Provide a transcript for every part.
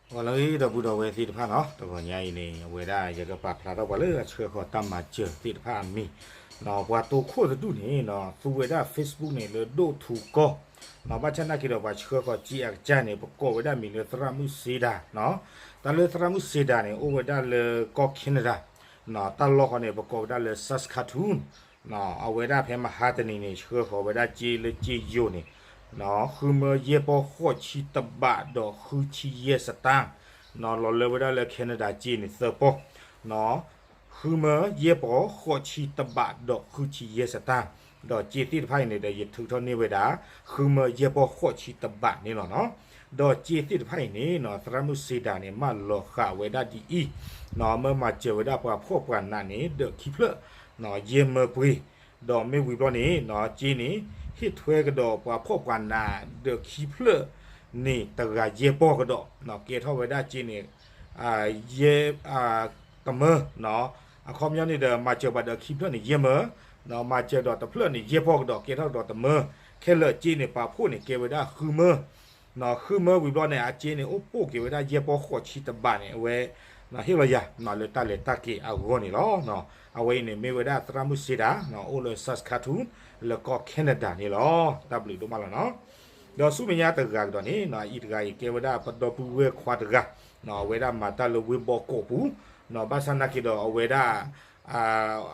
ဂီၤလၢအဂ့ၤ ဒီပုၢ်ဒီဝဲၢ်သ့ၣ်တဖၣ်နီၤ, တဂီၤညါအံၤန့ၣ် အဝဲဒၣ်ယကပာ်ဖျါထီၣ်ပှၤလၢအဆှၢဃီၤတၢ်မၤစၢၤသ့ၣ်တဖၣ်အမံၤ, ပှၤတိခိၣ်တဒူၣ်န့ၣ် သူဝဲဒၣ် Facebook န့ၣ်လၢဒိၣ်ထူကီၢ်, ဘၣ်ဆၣ်နာ်က့ဒီးပှၤဆှၢဃီၤစ့အကစၢ်န့ၣ် ပကိးဝဲဒၣ်မံၤလၢသရၣ်မုၣ်စ့ဒၤ, တၢ်လၢသရၣ်မုၣ်စ့ဒၤန့ၣ် အိၣ်ဝဲဒၣ်လၢကီၢ် Canada, တၢ်လီၢ်ဃီန့ၣ် ပကိးဝဲဒၣ်လၢ Saskatoon, အဝဲဒၣ်ဖဲမဟါတနံၤန့ၣ် ဆှၢဃီၤဝဲဒၣ်စ့လၢစ့ယိၤန့ၣ် ဃုမၢယဲၢ်ပီၢ်ဃိးဆံတဘးဒီးဃုဆံယဲၢ်စတၣ်, လီၤလၢဝဲဒၣ်လၢ Canada စ့န့ၣ်သၢပီၢ်, ဃုမၢယဲၢ်ပီၢ်ဃိးဆံတဘးဒီးဃုဆံယဲၢ်စတၣ်, ဒီးစ့သ့ၣ်တဖၣ်အံၤန့ၣ်ဒီး ယထုးထီၣ်န့ၢ်ဝဲဒၣ် ဃုမၢယဲၢ်ပီၢ်ဃိးဆံတဘးန့ၣ်လီၤနီၤ. ဒီးစ့သ့ၣ်တဖၣ်အံၤန့ၣ် သရၣ်မုၣ်စ့ဒၤန့ၣ် မၢလီၤဃာ်ဝဲဒၣ်ဒ်အံၤ, မၢမၤစၢၤဝဲဒၣ်ပှၤဖှီၣ်ပှၤနးန့ၣ် ဒီးခံဖျၢၣ် ယဲၢ်မၢပှ့ၤ, ဒီးမ့ၢ်ဝံၤဘျီန့ၣ် စ့န့ၣ် ဟ့ၣ်ထွဲကဒီးပှၤဖှီၣ်ပှၤနး ဒီးခံဖျၢၣ်န့ၣ် တဂၤယဲၢ်ပီၢ်ကဒီး, ကဲထီၣ်ဝဲဒၣ်စ့န့ၣ် ယဲၢ် တမၢ, အခီပညီန့ၣ်ဒီး မၤစၢၤပှၤဒီးခံဖျၢၣ်န့ၣ် ယဲၢ်မၢ, မၤစၢၤဒီးတဖျၢၣ်န့ၣ် ယဲၢ်ပီၢ်ကဒီး ကဲထီၣ်ကဒီးတမၢ, ခဲလၢာ်စ့န့ၣ် ပာ်ဖှိၣ်န့ၣ် ကဲဝဲဒၣ်ဃုမၢ, ဃုမၢဝံၤဘျီန့ၣ် အစ့န့ၣ် အိၣ်ပိာ်က့ၤဝဲဒၣ်ယဲၢ်ပီၢ်ဃိးဆံတဘးန့ၣ် အဝဲ ဟ့ၣ်လီၤယၤ လၢတၢ်လဲၤတၢ်က့ၤအဂီၢ်န့ၣ်လီၤ. အဝဲအံၤန့ၣ် မ့ၢ်ဝဲဒၣ်သရၣ်မုၣ်စ့ဒၤ အိၣ်လၢ Saskatoon လၢကီၢ် Canada န့ၣ်လီၤ. တၢ်ဘျုးဒိၣ်မးလီၤနီၤ. ဒီးဆူမဲာ်ညါတဂၤကဒီးန့ၣ် အအံၤတဂၤအံၤ ကဲဝဲဒၣ်ပဒီပုၢ်ဝဲၢ်ခွါတဂၤ, အဝဲဒၣ်မၤတၢ်လၢဝ့ၢ်ဘီကီးပူၤ, ဘၣ်ဆၣ်နာ်က့ဒီး အဝဲဒၣ်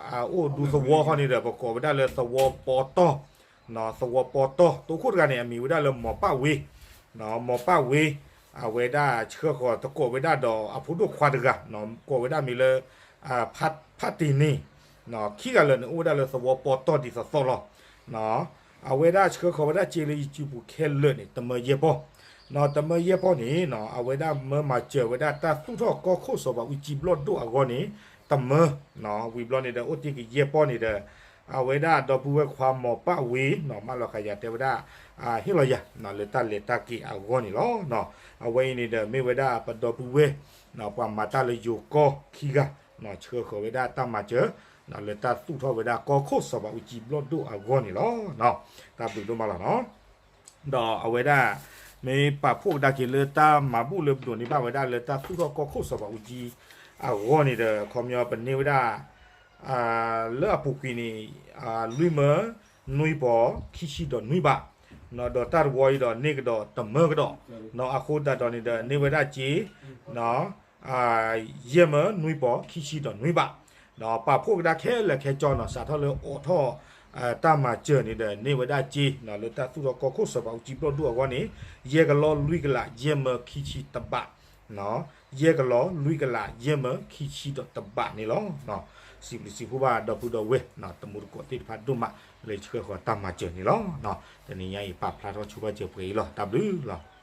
အိၣ်ဒူသဝီဃီန့ၣ်ဒီး ပကိးဝဲဒၣ်လၢသဝီပီတီၢ်, သဝီပီတီၢ်, တိခိၣ်တဂၤန့ၣ် အမံၤဝဲဒၣ်လၢ မီၤပၣ်ဝ့, မီၤပၣ်ဝ့, အဝဲဒၣ်ဆှၢဃီၤသကိးဝဲဒၣ်ဒီးအဖိဒိၣ်ခွါတဂၤ, ကိးဝဲဒၣ်မံၤလၢ ဖးတ့ၢ်န့ၣ်, ခံဂၤလၢာ်န့ၣ် အိၣ်ဝဲဒၣ်လၢသဝီပီတီၢ်ဒ်သိးသိးလီၤ. အဝဲဒၣ်ဆှၢဃီၤဝဲဒၣ်စ့လၢယစုပူၤခဲလၢာ်န့ၣ် တမၢယဲၢ်ပီၢ်, တမၢယဲၢ်ပီၢ်န့ၣ် အဝဲဒၣ်မၢမၤစၢၤဝဲဒၣ်တၢ်သူၣ်ထီၣ်ကီၢ်ခိၣ်စီၤပၤအူကၠံဘျီၣ်ဒိၣ်အဂီၢ်န့ၣ် တမၢ, ဝံၤဘျီန့ၣ်ဒီး အိၣ်တ့ၢ်က့ၤယဲၢ်ပီၢ်န့ၣ်ဒီး အဝဲဒၣ်ဒီပုၢ်ဝဲၢ်ခွါမီၤပၣ်ဝ့ မၢလီၤဃာ်ယၤတဲဝဲဒၣ် ဟ့ၣ်လီၤယၤ လၢတၢ်လဲၤတၢ်က့ၤအဂီၢ်န့ၣ်လီၤ. အဝဲအံၤန့ၣ်ဒီး မ့ၢ်ဝဲဒၣ်ပဒီပုၢ်ဝဲၢ် ပှၤမၤတၢ်လၢယိၤကီၢ်ခံဂၤ ဆှၢဃီၤဝဲဒၣ်တၢ်မၤစၢၤ လၢတၢ်သူၣ်ထီၣ်ဝဲဒၣ်ကီၢ်ခိၣ်စီၤပၤအူကၠံဘျီၣ်ဒိၣ်အဂီၢ်န့ၣ်လီၤ. တၢ်ဘျုးဒိၣ်မးလီၤနီၤ. ဒီးအဝဲဒၣ် မ့ၢ်ပာ်ဖှိၣ်ကဒါက့ၤလၢတၢ်မၤဘူၣ်လၢပဒိးန့ၢ်ဘၣ်ဝဲဒၣ်လၢတၢ်သူၣ်ထီၣ်ကီၢ်ခိၣ်စီၤပၤအူကၠံအဂီၢ်န့ၣ်ဒီး အခီပညီပန့ၢ်ဝဲဒၣ် လၢအပူၤကွံာ်န့ၣ် လွံၢ်မၢ နွံပီၢ် ခံဆံဒီးနွံဘး, ဒီးတၢ်တဝီအံၤဒီးန့ၢ်ကဒီးတမၢကဒီး, အဃိသတးဒီးန့ၣ်ဒီး န့ၢ်ဝဲဒၣ်စ့ ယဲၢ်မၢ နွံပီၢ် ခံဆံဒီးနွံဘး, ပာ်ဖှိၣ်ကဒါခဲလၢာ်ခဲဆ့နီၤ စးထီၣ်လၢအိးထီၣ် တၢ်မၤစၢၤန့ၣ်ဒီး န့ၢ်ဝဲဒၣ်စ့ လၢတၢ်သူၣ်ထီၣ်ကီၢ်ခိၣ်စီၤပၤအူကၠံဘျီၣ်ဒိၣ်အဂီၢ်န့ၣ် ယဲၢ်ကလီလွံၢ်ကလး ယဲၢ်မၢခံဆံတဘး, ယဲၢ်ကလီလွံၢ်ကလး ယဲၢ်မၢခံဆံဒီးတဘးန့ၣ်လီၤ. စံးဘျုးစံးဖှိၣ်ဘၣ်ဒီပုၢ်ဒီဝဲၢ် တမူတကိးသ့ၣ်တဖၣ်ဒိၣ်မး လၢဆှၢဃီၤတၢ်မၤစၢၤန့ၣ်လီၤ. တနံၤညါအံၤ ပာ်ဖျါထီၣ်ဆိဘၣ်စၢၤပှဲၤအံၤလီၤ. တၢ်ဘျုးလီၤ.